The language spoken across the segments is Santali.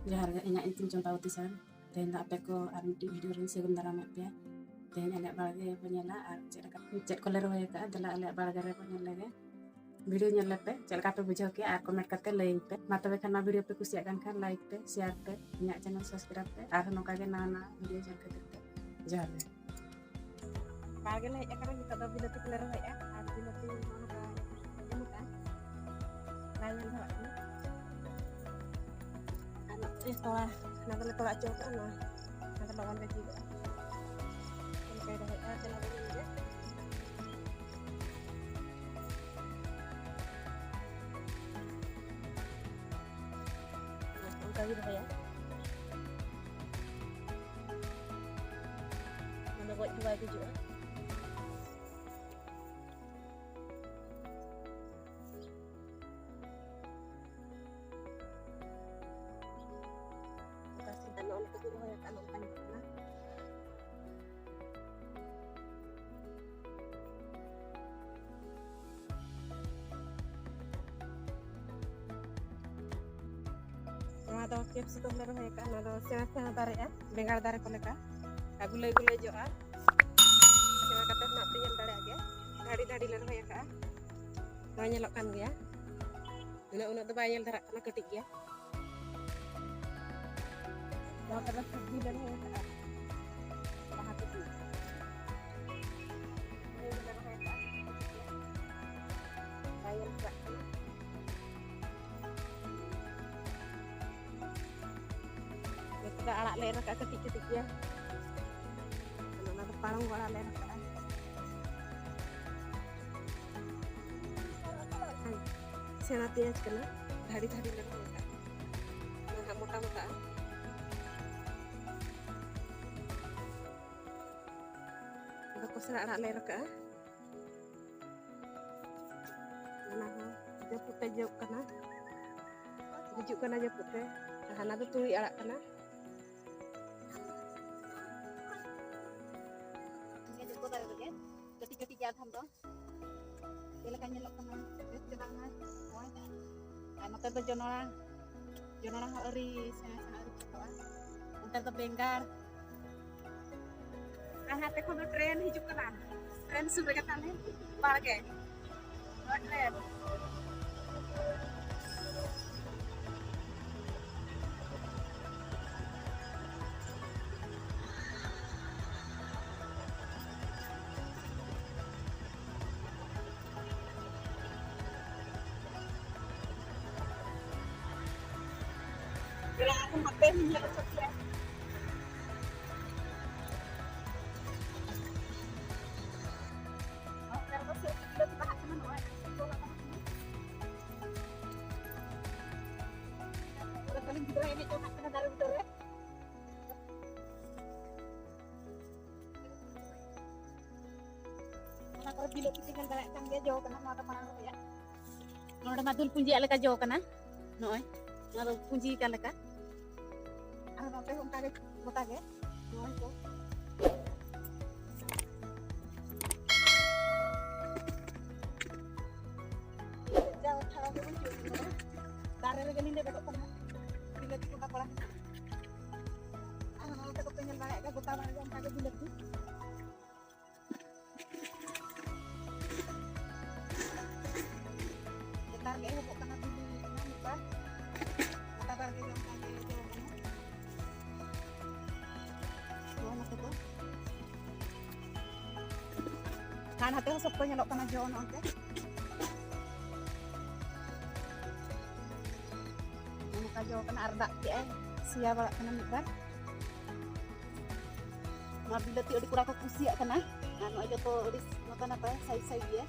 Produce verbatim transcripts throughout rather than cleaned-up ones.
ᱡᱚᱦᱟᱨ ᱜᱮ, ᱤᱧᱟᱹᱜ ᱧᱩᱛᱩᱢ ᱪᱚᱢᱯᱟᱵᱚᱛᱤ ᱥᱚᱨᱮᱱ᱾ ᱛᱮᱦᱮᱧ ᱫᱚ ᱟᱯᱮ ᱠᱚ ᱟᱨ ᱢᱤᱫᱴᱤᱡ video ᱨᱤᱧ ᱥᱟᱹᱜᱩᱱ ᱫᱟᱨᱟᱢᱮᱫ ᱯᱮᱭᱟ᱾ ᱛᱮᱦᱮᱧ ᱟᱞᱮᱭᱟᱜ ᱵᱟᱲᱜᱮ ᱵᱚ ᱧᱮᱞᱟ ᱟᱨ ᱪᱮᱫ ᱞᱮᱠᱟ, ᱪᱮᱫ ᱠᱚᱞᱮ ᱨᱚᱦᱚᱭ ᱟᱠᱟᱫᱼᱟ, ᱫᱮᱞᱟ ᱟᱞᱮᱭᱟᱜ ᱵᱟᱲᱜᱮ ᱨᱮᱵᱚ ᱧᱮᱞ ᱞᱮᱜᱮ᱾ Video ᱧᱮᱞ ᱞᱮᱯᱮ, ᱪᱮᱫ ᱞᱮᱠᱟ ᱯᱮ ᱵᱩᱡᱷᱟᱹᱣ ᱠᱮᱜᱼᱟ ᱟᱨ comment ᱠᱟᱛᱮ ᱞᱟᱹᱭᱟᱹᱧ ᱯᱮ᱾ ᱢᱟ ᱛᱚᱵᱮ ᱠᱷᱟᱱ, ᱱᱚᱣᱟ video ᱯᱮ ᱠᱩᱥᱤᱭᱟᱜ ᱠᱟᱱ ᱠᱷᱟᱱ like ᱯᱮ, share ᱯᱮ, ᱤᱧᱟᱹᱜ channel subscribe ᱯᱮ, ᱟᱨᱦᱚᱸ ᱱᱚᱝᱠᱟ ᱜᱮ ᱱᱟᱣᱟ ᱱᱟᱣᱟ video ᱧᱮᱞ ᱠᱷᱟᱹᱛᱤᱨ ᱛᱮ ᱡᱚᱦᱟᱨ ᱜᱮ᱾ ᱵᱟᱲᱜᱮ ᱞᱮ ᱦᱮᱡ ᱟᱠᱟᱱᱟ, ᱱᱤᱛᱚᱜ ᱫᱚ ᱵᱤᱞᱟᱹᱛᱤ ᱠᱚᱞᱮ ᱨᱚᱦᱚᱭᱮᱫᱼᱟ ᱟᱨ ᱵᱤᱞᱟᱹᱛᱤ ᱱᱚᱜᱼᱚ ᱱᱚᱝᱠᱟ ᱩᱢᱩᱞ ᱟᱠᱟᱱ, ᱵᱟᱭ ᱧᱮᱞ ᱫᱷᱟᱨᱟᱜ ᱠᱟᱱᱟ᱾ ᱟᱨ ᱱᱚᱜᱼᱚᱭ ᱛᱚᱲᱟ, ᱚᱱᱟ ᱫᱚᱞᱮ ᱛᱚᱲᱟ ᱦᱚᱪᱚ ᱠᱟᱜᱼᱟ, ᱱᱚᱣᱟ, ᱚᱱᱟ ᱫᱚ ᱞᱚᱜᱚᱱ ᱜᱮ ᱡᱤᱣᱮᱫᱚᱜᱼᱟ᱾ ᱚᱱᱠᱟᱭ ᱨᱚᱦᱚᱭᱮᱫᱼᱟ, ᱫᱮᱞᱟ ᱵᱚᱱ ᱧᱮᱞ ᱜᱮ᱾ ᱚᱱᱠᱟ ᱜᱮ ᱨᱚᱦᱚᱭᱟ, ᱚᱱᱟ ᱫᱚ ᱜᱚᱡ ᱫᱚ ᱵᱟᱭ ᱜᱩᱡᱩᱜᱼᱟ᱾ ᱚᱠᱟ ᱥᱮᱫ ᱫᱚ ᱱᱚᱜᱼᱚ ᱱᱚᱝᱠᱟ ᱠᱚ ᱨᱚᱦᱚᱭ ᱟᱠᱟᱫ, ᱱᱚᱝᱠᱟ ᱧᱮᱞᱚᱜ ᱠᱟᱱᱟ᱾ ᱱᱚᱣᱟ ᱫᱚ capsicum ᱞᱮ ᱨᱚᱦᱚᱭ ᱟᱠᱟᱫᱼᱟ, ᱱᱚᱣᱟ ᱫᱚ ᱥᱮᱬᱟ ᱥᱮᱬᱟ ᱫᱟᱨᱮᱜᱼᱟ, ᱵᱮᱸᱜᱟᱲ ᱫᱟᱨᱮ ᱠᱚ ᱞᱮᱠᱟ, ᱟᱨ ᱜᱩᱞᱟᱹᱭ ᱜᱩᱞᱟᱹᱭ ᱡᱚᱜᱼᱟ᱾ ᱥᱮᱬᱟ ᱠᱟᱛᱮ ᱦᱚᱸ ᱯᱮ ᱧᱮᱞ ᱫᱟᱲᱮᱭᱟᱜ ᱜᱮᱭᱟ, ᱫᱷᱟᱹᱲᱤ ᱫᱷᱟᱹᱲᱤ ᱞᱮ ᱨᱚᱦᱚᱭ ᱟᱠᱟᱫᱼᱟ᱾ ᱱᱚᱣᱟ ᱧᱮᱞᱚᱜ ᱠᱟᱱ ᱜᱮᱭᱟ, ᱩᱱᱟᱹᱜ ᱩᱱᱟᱹᱜ ᱫᱚ ᱵᱟᱭ ᱧᱮᱞ ᱫᱷᱟᱨᱟᱜ ᱠᱟᱱᱟ, ᱠᱟᱹᱴᱤᱡ ᱜᱮᱭᱟ᱾ ᱱᱚᱣᱟ ᱠᱚᱫᱚ ᱥᱚᱵᱽᱡᱤ ᱞᱮ ᱨᱚᱦᱚᱭ ᱟᱠᱟᱫᱼᱟ, ᱵᱟᱦᱟ ᱠᱚᱯᱤ᱾ ᱱᱤᱭᱟᱹ ᱜᱮᱞᱮ ᱨᱚᱦᱚᱭ ᱟᱠᱟᱫᱼᱟ, ᱵᱟᱭ ᱧᱮᱞ ᱫᱷᱟᱨᱟᱜ ᱠᱟᱱᱟ᱾ ᱱᱚᱛᱮ ᱫᱚ ᱟᱲᱟᱜ ᱞᱮ ᱮᱨ ᱟᱠᱟᱫᱼᱟ, ᱠᱟᱹᱴᱤᱡ ᱠᱟᱹᱴᱤᱡ ᱜᱮᱭᱟ᱾ ᱟᱫᱚ ᱚᱱᱟ ᱫᱚ ᱯᱟᱲᱚᱢ ᱟᱲᱟᱜ ᱞᱮ ᱮᱨ ᱟᱠᱟᱫᱼᱟ᱾ ᱥᱮᱬᱟ ᱯᱮᱸᱭᱟᱡᱽ ᱠᱟᱱᱟ, ᱫᱷᱟᱹᱲᱤ ᱫᱷᱟᱹᱲᱤ ᱞᱮ ᱨᱚᱦᱚᱭ ᱟᱠᱟᱫᱼᱟ᱾ ᱚᱱᱟ ᱦᱟᱸᱜ ᱢᱚᱴᱟ ᱢᱚᱴᱟᱜᱼᱟ᱾ ᱟᱫᱚ ᱠᱚᱥᱞᱟ ᱟᱲᱟᱜ ᱞᱮ ᱮᱨ ᱟᱠᱟᱫᱼᱟ᱾ ᱚᱱᱟ ᱦᱚᱸ ᱡᱟᱹᱯᱩᱫ ᱛᱮ ᱡᱚᱜ ᱠᱟᱱᱟ, ᱜᱩᱡᱩᱜ ᱠᱟᱱᱟ ᱡᱟᱹᱯᱩᱫ ᱛᱮ᱾ ᱟᱨ ᱦᱟᱱᱟ ᱫᱚ ᱛᱩᱲᱤ ᱟᱲᱟᱜ ᱠᱟᱱᱟ᱾ ᱱᱤᱭᱟᱹ ᱡᱚᱛᱚ ᱫᱟᱨᱮ ᱨᱮᱜᱮ ᱠᱟᱹᱴᱤᱡ ᱠᱟᱹᱴᱤᱡ ᱜᱮ ᱟᱫᱷᱟᱱ ᱫᱚ ᱪᱮᱫ ᱞᱮᱠᱟ ᱧᱮᱞᱚᱜ ᱠᱟᱱᱟ, ᱵᱮᱥ ᱪᱮᱦᱨᱟ ᱱᱚᱜᱼᱚᱭ᱾ ᱟᱨ ᱱᱚᱛᱮ ᱫᱚ ᱡᱚᱱᱚᱲᱟ, ᱡᱚᱱᱚᱲᱟ ᱟᱹᱣᱨᱤ ᱥᱮᱬᱟ ᱥᱮᱬᱟ ᱟᱹᱣᱨᱤ ᱪᱮᱫᱚᱜᱼᱟ᱾ ᱚᱱᱛᱮ ᱫᱚ ᱵᱮᱸᱜᱟᱲ᱾ ᱟᱨ ᱦᱟᱱᱛᱮ ᱠᱷᱚᱱ ᱫᱚ ᱴᱨᱮᱱ ᱦᱤᱡᱩᱜ ᱠᱟᱱᱟ᱾ ᱴᱨᱮᱱ ᱥᱩᱨ ᱨᱮᱜᱮ ᱛᱟᱞᱮ ᱵᱟᱲᱜᱮ᱾ ᱱᱚᱣᱟ ᱴᱨᱮᱱ᱾ ᱯᱮᱲᱟ ᱠᱚ ᱦᱟᱯᱮ ᱦᱚᱸ ᱧᱮᱞ ᱦᱚᱪᱚ ᱯᱮᱭᱟ᱾ ᱱᱚᱛᱮ ᱨᱮᱫᱚ ᱥᱟᱹᱨᱫᱤ ᱵᱤᱞᱟᱹᱛᱤ ᱵᱟᱦᱟᱜ ᱠᱟᱱᱟ, ᱱᱚᱜᱼᱚᱭ ᱟᱹᱰᱤ ᱡᱳᱨ ᱵᱟᱦᱟᱜ ᱠᱟᱱᱟ᱾ ᱯᱩᱨᱟᱹ ᱠᱷᱟᱹᱞᱤ ᱜᱤᱫᱽᱨᱟᱹ ᱮᱱᱮᱡ ᱡᱚᱝᱟᱜ ᱠᱟᱱᱟ ᱫᱟᱨᱮ ᱵᱩᱴᱟᱹ ᱨᱮ᱾ ᱚᱱᱟ ᱠᱚᱨᱮ ᱵᱤᱞᱟᱹᱛᱤ ᱯᱮ ᱧᱮᱞ ᱫᱟᱲᱮᱭᱟᱜ ᱠᱟᱱ ᱜᱮᱭᱟ, ᱡᱚ ᱠᱟᱱᱟ, ᱱᱚᱣᱟ ᱫᱚ ᱢᱟᱲᱟᱝ ᱨᱮᱭᱟᱜ᱾ ᱱᱚᱰᱮ ᱢᱟ ᱫᱩᱞ ᱯᱩᱸᱡᱤᱭᱟᱜ ᱞᱮᱠᱟ ᱡᱚ ᱠᱟᱱᱟ᱾ ᱱᱚᱜᱼᱚᱭ, ᱱᱚᱣᱟ ᱫᱚ ᱯᱩᱸᱡᱤ ᱟᱠᱟᱱ ᱞᱮᱠᱟ᱾ ᱟᱨ ᱱᱚᱛᱮ ᱦᱚᱸ ᱚᱱᱠᱟ ᱜᱮ ᱜᱚᱴᱟ ᱜᱮ᱾ ᱱᱚᱜᱼᱚᱭ ᱛᱚ᱾ ᱡᱟ ᱪᱷᱟᱲᱟ ᱜᱮ ᱵᱟᱹᱧ ᱪᱩᱣᱟᱹᱜ ᱠᱟᱱᱟ᱾ ᱫᱟᱨᱮ ᱨᱮᱜᱮ ᱞᱤᱧ ᱞᱮᱵᱮᱫᱚᱜ ᱠᱟᱱᱟ᱾ ᱵᱤᱞᱟᱹᱛᱤ ᱠᱚ ᱵᱟᱯᱲᱟ᱾ ᱟᱨ ᱱᱚᱛᱮ ᱠᱚᱯᱮ ᱧᱮᱞ ᱫᱟᱲᱮᱭᱟᱜ ᱜᱮᱭᱟ, ᱜᱚᱴᱟ ᱵᱟᱲᱜᱮ ᱚᱱᱠᱟ ᱜᱮ ᱵᱤᱞᱟᱹᱛᱤ᱾ ᱱᱮᱛᱟᱨ ᱜᱮ ᱮᱦᱚᱵᱚᱜ ᱠᱟᱱᱟ, ᱵᱤᱞᱤ ᱠᱟᱱᱟ ᱱᱮᱛᱟᱨ᱾ ᱜᱚᱴᱟ ᱵᱟᱲᱜᱮ ᱜᱮ ᱚᱱᱠᱟ ᱜᱮ ᱡᱚ ᱠᱟᱱᱟ᱾ ᱱᱚᱜᱼᱚ ᱱᱚᱛᱮ ᱫᱚ᱾ ᱟᱨ ᱱᱚᱛᱮ ᱦᱚᱸ ᱥᱚᱠᱛᱚ ᱧᱮᱞᱚᱜ ᱠᱟᱱᱟ ᱡᱚ ᱱᱚᱜᱼᱚᱱᱛᱮ᱾ ᱱᱚᱝᱠᱟ ᱡᱚ ᱠᱟᱱᱟ ᱟᱨ ᱫᱟᱜ ᱠᱮᱜᱼᱟᱭ, ᱥᱮᱭᱟ ᱵᱟᱲᱟᱜ ᱠᱟᱱᱟ ᱢᱤᱫ ᱵᱟᱨ᱾ ᱱᱚᱣᱟ ᱵᱤᱞᱟᱹᱛᱤ ᱟᱹᱰᱤ ᱠᱚᱲᱟ ᱠᱚ ᱠᱩᱥᱤᱭᱟᱜ ᱠᱟᱱᱟ᱾ ᱟᱨ ᱱᱚᱜᱼᱚᱭ ᱡᱚᱛᱚ ᱟᱹᱰᱤ ᱱᱟᱯᱟᱭ ᱱᱟᱯᱟᱭ ᱥᱟᱭᱤᱡ ᱥᱟᱭᱤᱡ ᱜᱮᱭᱟ᱾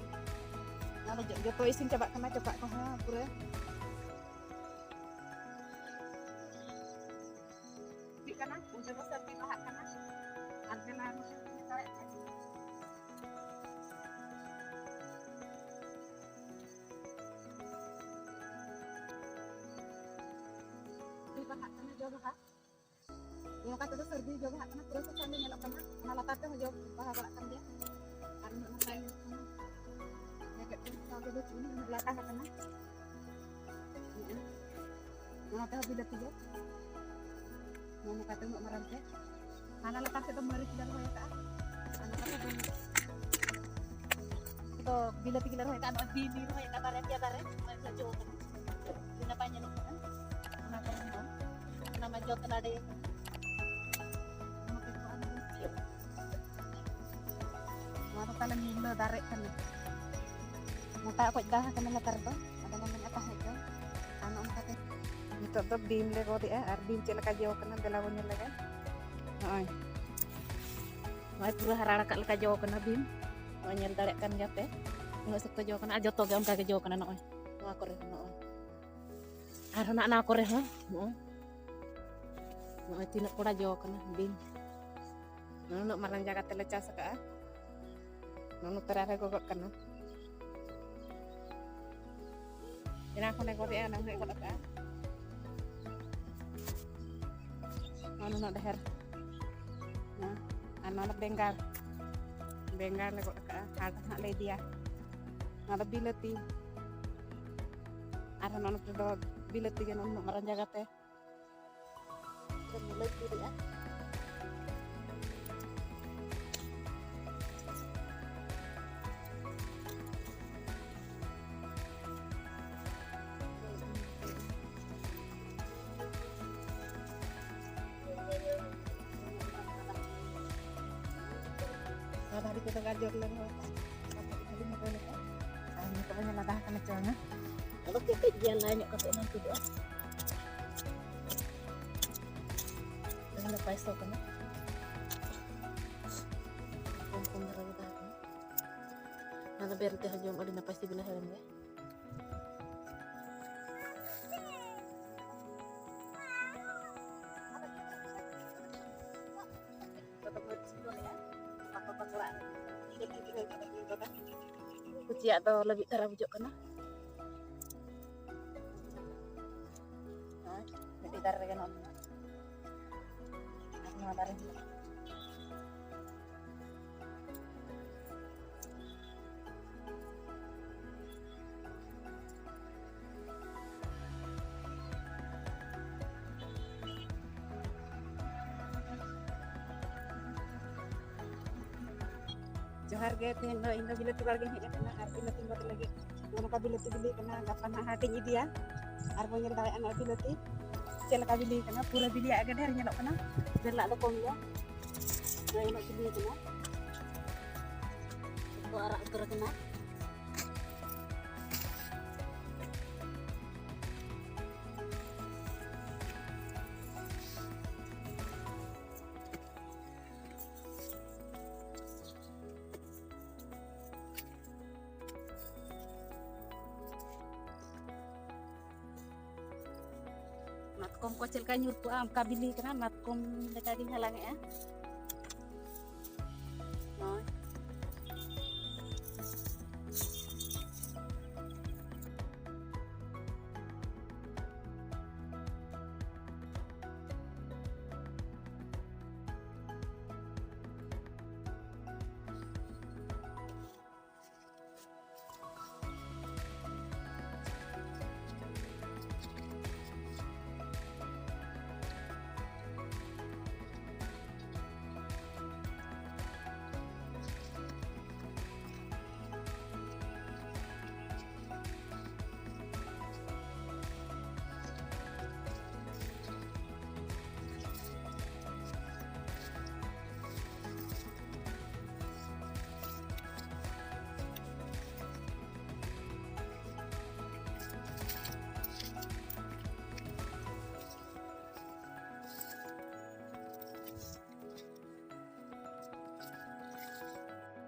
ᱱᱚᱣᱟ ᱫᱚ ᱡᱚ-, ᱡᱚᱛᱚ ᱤᱥᱤᱱ ᱪᱟᱵᱟᱜ ᱠᱟᱱᱟ, ᱪᱚᱠᱟᱜ ᱠᱚᱦᱚᱸ ᱯᱩᱨᱟᱹ᱾ ᱪᱮᱫ ᱠᱟᱱᱟ? ᱚᱱᱛᱮ ᱫᱚ ᱥᱟᱹᱨᱫᱤ ᱵᱟᱦᱟᱜ ᱠᱟᱱᱟ᱾ ᱟᱨ ᱡᱟᱱᱟᱢ ᱫᱟᱲᱮᱭᱟᱜ ᱠᱟᱱᱟ᱾ ᱥᱟᱹᱨᱫᱤ ᱵᱟᱦᱟᱜ ᱠᱟᱱᱟ, ᱡᱚ ᱵᱟᱦᱟ᱾ ᱱᱚᱝᱠᱟ ᱛᱮᱫᱚ ᱥᱟᱹᱨᱫᱤ ᱡᱚ ᱵᱟᱦᱟᱜ ᱠᱟᱱᱟ, ᱯᱩᱨᱟᱹ ᱥᱟᱥᱟᱝ ᱜᱮ ᱧᱮᱞᱚᱜ ᱠᱟᱱᱟ᱾ ᱚᱱᱟ ᱞᱟᱛᱟᱨ ᱛᱮᱦᱚᱸ ᱡᱚ ᱵᱟᱦᱟ ᱵᱟᱲᱟᱜ ᱠᱟᱱ ᱜᱮᱭᱟ᱾ ᱟᱨ ᱩᱱᱟᱹᱜ ᱱᱟᱯᱟᱭ ᱧᱮᱞᱚᱜ ᱠᱟᱱᱟ᱾ ᱡᱮᱠᱮᱫ ᱠᱚ ᱥᱟᱶ ᱛᱮᱫᱚ ᱪᱩᱱ ᱞᱟᱴᱟ ᱟᱠᱟᱱᱟ᱾ ᱱᱚᱣᱟ ᱛᱮᱦᱚᱸ ᱵᱤᱞᱟᱹᱛᱤ ᱜᱮ᱾ ᱱᱚᱜᱼᱚ ᱱᱚᱝᱠᱟᱛᱮ ᱩᱱᱟᱹᱜ ᱢᱟᱨᱟᱝ ᱛᱮ᱾ ᱦᱟᱱᱟ ᱞᱟᱛᱟᱨ ᱥᱮᱫ ᱫᱚ ᱢᱟᱹᱨᱤᱪ ᱞᱮ ᱨᱚᱦᱚᱭ ᱟᱠᱟᱫᱼᱟ᱾ ᱟᱨ ᱱᱚᱝᱠᱟ ᱛᱮ ᱫᱚ ᱵᱤᱞᱟᱹᱛᱤ ᱜᱮᱞᱮ ᱨᱚᱦᱚᱭ ᱟᱠᱟᱫᱼᱟ᱾ ᱱᱚᱜᱼᱚᱭ ᱵᱤᱱ ᱨᱚᱦᱚᱭ ᱟᱠᱟᱫ ᱵᱟᱨᱭᱟ ᱯᱮᱭᱟ ᱫᱟᱨᱮ, ᱱᱚᱜᱼᱚᱭ ᱡᱚ ᱠᱟᱱᱟ᱾ ᱟᱹᱰᱤ ᱱᱟᱯᱟᱭ ᱧᱮᱞᱚᱜ ᱠᱟᱱᱟ᱾ ᱚᱱᱟ ᱠᱚᱨᱮ ᱦᱚᱸ, ᱚᱱᱟ ᱢᱟ ᱡᱚ ᱛᱮ ᱞᱟᱰᱮ ᱟᱠᱟᱱᱟ᱾ ᱱᱚᱣᱟ ᱫᱚ ᱛᱟᱞᱮ ᱢᱩᱞᱟᱹ ᱫᱟᱨᱮᱜ ᱠᱟᱱᱟ᱾ ᱢᱚᱴᱟ ᱚᱠᱚᱡ ᱫᱟᱦᱟ ᱠᱟᱱᱟ ᱞᱟᱛᱟᱨ ᱫᱚ᱾ ᱟᱫᱚ ᱢᱮᱱᱮᱫᱼᱟ ᱛᱟᱦᱮᱸ ᱪᱚ᱾ ᱟᱨ ᱱᱚᱜᱼᱚ ᱱᱚᱝᱠᱟ ᱛᱮ ᱱᱤᱛᱚᱜ ᱫᱚ ᱵᱤᱢ ᱞᱮ ᱜᱚᱫᱮᱜᱼᱟ᱾ ᱟᱨ ᱵᱤᱢ ᱪᱮᱫ ᱞᱮᱠᱟ ᱡᱚ ᱠᱟᱱᱟ, ᱫᱮᱞᱟ ᱵᱚᱱ ᱧᱮᱞ ᱞᱮᱜᱮ᱾ ᱱᱚᱜᱼᱚᱭ, ᱱᱚᱜᱼᱚᱭ ᱯᱩᱨᱟᱹ ᱦᱟᱨᱟ ᱨᱟᱠᱟᱵ ᱞᱮᱠᱟ ᱡᱚ ᱠᱟᱱᱟ ᱵᱤᱢ᱾ ᱱᱚᱜᱼᱚᱭ ᱧᱮᱞ ᱫᱟᱲᱮᱭᱟᱜ ᱠᱟᱱ ᱜᱮᱭᱟ ᱯᱮ, ᱩᱱᱟᱹᱜ ᱥᱚᱠᱛᱚ ᱡᱚ ᱠᱟᱱᱟ᱾ ᱟᱨ ᱡᱚᱛᱚ ᱜᱮ ᱚᱱᱠᱟ ᱜᱮ ᱡᱚ ᱠᱟᱱᱟ᱾ ᱱᱚᱜᱼᱚᱭ ᱱᱚᱣᱟ ᱠᱚᱨᱮ ᱦᱚᱸ, ᱱᱚᱜᱼᱚᱭ ᱟᱨᱦᱚᱸ ᱱᱟᱜ ᱱᱚᱣᱟ ᱠᱚᱨᱮ ᱦᱚᱸ, ᱱᱚᱜᱼᱚᱭ, ᱱᱚᱜᱼᱚᱭ ᱛᱤᱱᱟᱹᱜ ᱠᱚᱲᱟ ᱡᱚ ᱠᱟᱱᱟ ᱵᱤᱢ᱾ ᱱᱩᱱᱟᱹᱜ ᱢᱟᱨᱟᱝ ᱡᱟᱭᱜᱟ ᱛᱮᱞᱮ ᱪᱟᱥ ᱟᱠᱟᱫᱼᱟ᱾ ᱱᱚᱜᱼᱚ ᱱᱚᱛᱮ ᱨᱮ ᱟᱨᱦᱚᱸ ᱜᱚᱜᱚᱜ ᱠᱟᱱᱟ᱾ ᱮᱱᱟᱝ ᱠᱷᱚᱱᱮ ᱜᱚᱫᱮᱜᱼᱟ, ᱚᱱᱟ ᱦᱚᱸᱭ ᱜᱚᱫ ᱟᱠᱟᱫᱼᱟ᱾ ᱱᱚᱜᱼᱚ ᱱᱩᱱᱟᱹᱜ ᱰᱷᱮᱨ᱾ ᱦᱮᱸ, ᱟᱨ ᱱᱚᱣᱟ ᱫᱚ ᱵᱮᱸᱜᱟᱲ, ᱵᱮᱸᱜᱟᱲ ᱞᱮ ᱜᱚᱫ ᱟᱠᱟᱫᱼᱟ᱾ ᱦᱟᱴ ᱦᱟᱸᱜ ᱞᱮ ᱤᱫᱤᱭᱟ᱾ ᱱᱚᱣᱟ ᱫᱚ ᱵᱤᱞᱟᱹᱛᱤ, ᱟᱨᱦᱚᱸ ᱱᱚᱜᱼᱚ ᱱᱚᱛᱮ ᱫᱚ ᱵᱤᱞᱟᱹᱛᱤ ᱜᱮ, ᱱᱩᱱᱟᱹᱜ ᱢᱟᱨᱟᱝ ᱡᱟᱭᱜᱟ ᱛᱮ᱾ ᱢᱩᱞᱟᱹᱧ ᱛᱩᱫᱮᱜᱼᱟ᱾ ᱟᱨ ᱫᱟᱨᱮ ᱠᱚᱫᱚ ᱜᱟᱡᱚᱨ ᱞᱮ ᱨᱚᱦᱚᱭ ᱠᱟᱜᱼᱟ᱾ ᱟᱹᱰᱤ ᱢᱚᱡᱽ ᱞᱮᱠᱟ᱾ ᱟᱨ ᱱᱤᱛᱚᱜ ᱵᱚᱱ ᱧᱮᱞᱟ ᱫᱟᱜ ᱠᱟᱱᱟ ᱪᱮ ᱵᱟᱝᱟ᱾ ᱟᱫᱚ ᱠᱮᱴᱮᱡ ᱜᱮᱭᱟ, ᱞᱟᱭ ᱧᱚᱜ ᱠᱟᱛᱮ ᱮᱱᱟᱝ ᱛᱩᱫᱩᱜᱼᱟ᱾ ᱛᱮᱦᱮᱧ ᱫᱚ ᱯᱟᱭᱥᱟ ᱠᱟᱱᱟ᱾ ᱠᱚᱢ ᱠᱚᱢ ᱫᱷᱟᱨᱟ ᱜᱮ ᱛᱟᱦᱮᱸ ᱠᱟᱱᱟ᱾ ᱚᱱᱟ ᱫᱚ ᱵᱮᱨᱮᱞ ᱛᱮᱦᱚᱸ ᱡᱚᱢ ᱟᱹᱰᱤ ᱱᱟᱯᱟᱭ ᱥᱤᱵᱤᱞᱟ, ᱦᱮᱲᱮᱢ ᱜᱮ᱾ ᱡᱚᱛᱚ ᱢᱟᱹᱨᱤᱪ ᱠᱚ ᱞᱟᱹᱭᱟ, ᱵᱟᱠᱚ ᱯᱟᱛᱲᱟᱜ᱾ ᱠᱩᱪᱤᱭᱟᱜ ᱫᱚ ᱞᱟᱹᱵᱤᱫ ᱫᱷᱟᱨᱟ ᱵᱩᱡᱷᱟᱹᱜ ᱠᱟᱱᱟ᱾ ᱦᱳᱭ, ᱢᱤᱫᱴᱤᱡ ᱫᱟᱨᱮ ᱨᱮᱜᱮ ᱱᱚᱜᱼᱚ ᱱᱚᱣᱟ᱾ ᱟᱨ ᱱᱚᱣᱟ ᱫᱟᱨᱮ ᱦᱚᱸ᱾ ᱡᱚᱦᱟᱨ ᱜᱮ᱾ ᱛᱮᱦᱮᱧ ᱫᱚ ᱤᱧ ᱫᱚ ᱵᱤᱞᱟᱹᱛᱤ ᱵᱟᱲᱜᱮᱧ ᱦᱮᱡ ᱟᱠᱟᱱᱟ ᱟᱨ ᱵᱤᱞᱟᱹᱛᱤ ᱜᱚᱫ ᱞᱟᱹᱜᱤᱫ᱾ ᱱᱚᱜᱼᱚ ᱱᱚᱝᱠᱟ ᱵᱤᱞᱟᱹᱛᱤ ᱵᱤᱞᱤ ᱠᱟᱱᱟ, ᱜᱟᱯᱟ ᱱᱟᱦᱟᱜ ᱦᱟᱴᱤᱧ ᱤᱫᱤᱭᱟ᱾ ᱟᱨ ᱵᱚᱱ ᱧᱮᱞ ᱫᱟᱲᱮᱭᱟᱜᱼᱟ ᱱᱚᱣᱟ ᱵᱤᱞᱟᱹᱛᱤ ᱪᱮᱫ ᱞᱮᱠᱟ ᱵᱤᱞᱤ ᱠᱟᱱᱟ, ᱯᱩᱨᱟᱹ ᱵᱤᱞᱤᱭᱟᱜ ᱜᱮ ᱰᱷᱮᱨ ᱧᱮᱞᱚᱜ ᱠᱟᱱᱟ, ᱵᱮᱨᱞᱟᱜ ᱫᱚ ᱠᱚᱢ ᱜᱮᱭᱟ᱾ ᱱᱚᱜᱼᱚᱭ ᱩᱱᱟᱹᱜ ᱵᱤᱞᱤ ᱠᱟᱱᱟ, ᱠᱚ ᱟᱨᱟᱜ ᱩᱛᱟᱹᱨ ᱟᱠᱟᱱᱟ᱾ ᱢᱟᱛᱠᱚᱢ ᱠᱚ ᱪᱮᱫ ᱞᱮᱠᱟ ᱧᱩᱨ ᱠᱚᱜᱼᱟ, ᱚᱱᱠᱟ ᱵᱤᱞᱤ ᱠᱟᱱᱟ, ᱢᱟᱛᱠᱚᱢ ᱞᱮᱠᱟᱜᱤᱧ ᱦᱟᱞᱟᱝ ᱮᱜᱼᱟ᱾